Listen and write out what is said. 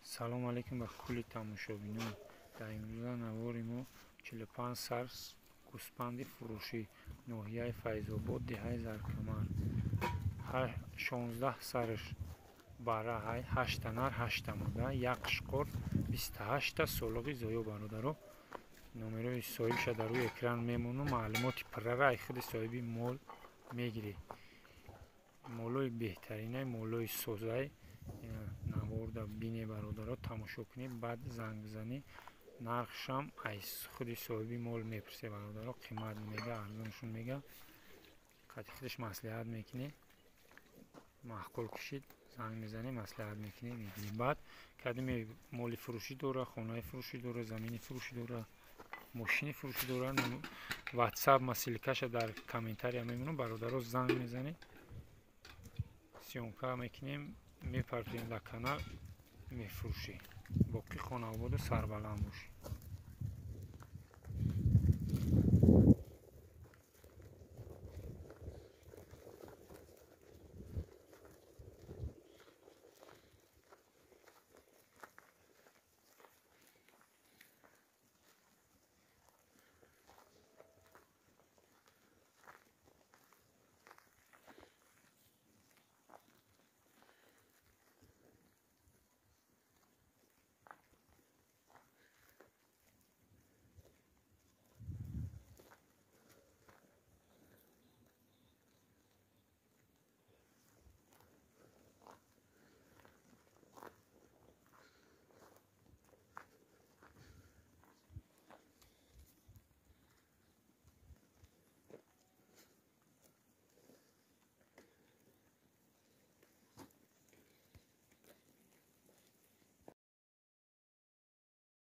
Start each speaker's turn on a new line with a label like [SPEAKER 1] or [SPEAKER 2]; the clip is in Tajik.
[SPEAKER 1] Салому алейкум ба кулли тамошобинон. Дар имрӯза навори мо 45 сар гӯспанди фурӯшӣ, ноҳияи Файзобод, деҳаи Заркамар. 16 сараш бара, ҳашта нар, ҳашта мода, як қишқор, 28та солиғи зоё. Бародаро, номерои соҳибша дар рӯи экран мемонам, маълумоти пуррара ай худи соҳиби мол мегирӣ. Молои беҳтаринай, молои созай. Наворда бине, бародаро, тамошо кунед, баъд занг бизанӣ. Нархшам аз худи соҳиби мол мепурсе, бародаро, қимат мега, арзоншон мега, қати худаш маслиҳат мекунӣ. Маъқул кушид, занг мезанӣ, маслиҳат мекунӣ, мегирӣ. Баъд кадиме моли фурӯшӣ дора, хонаи фурӯшӣ дора, замини фурӯшӣ дора, мошини фурӯшӣ дора, Ватсап ма ссылка ша дар комментария мемонам, бародаро, занг мезанӣ, съёмка мекунем, мепартоем дар канал, мефурӯшӣ. Боқӣ хонаободу сарбаланд бошӣ.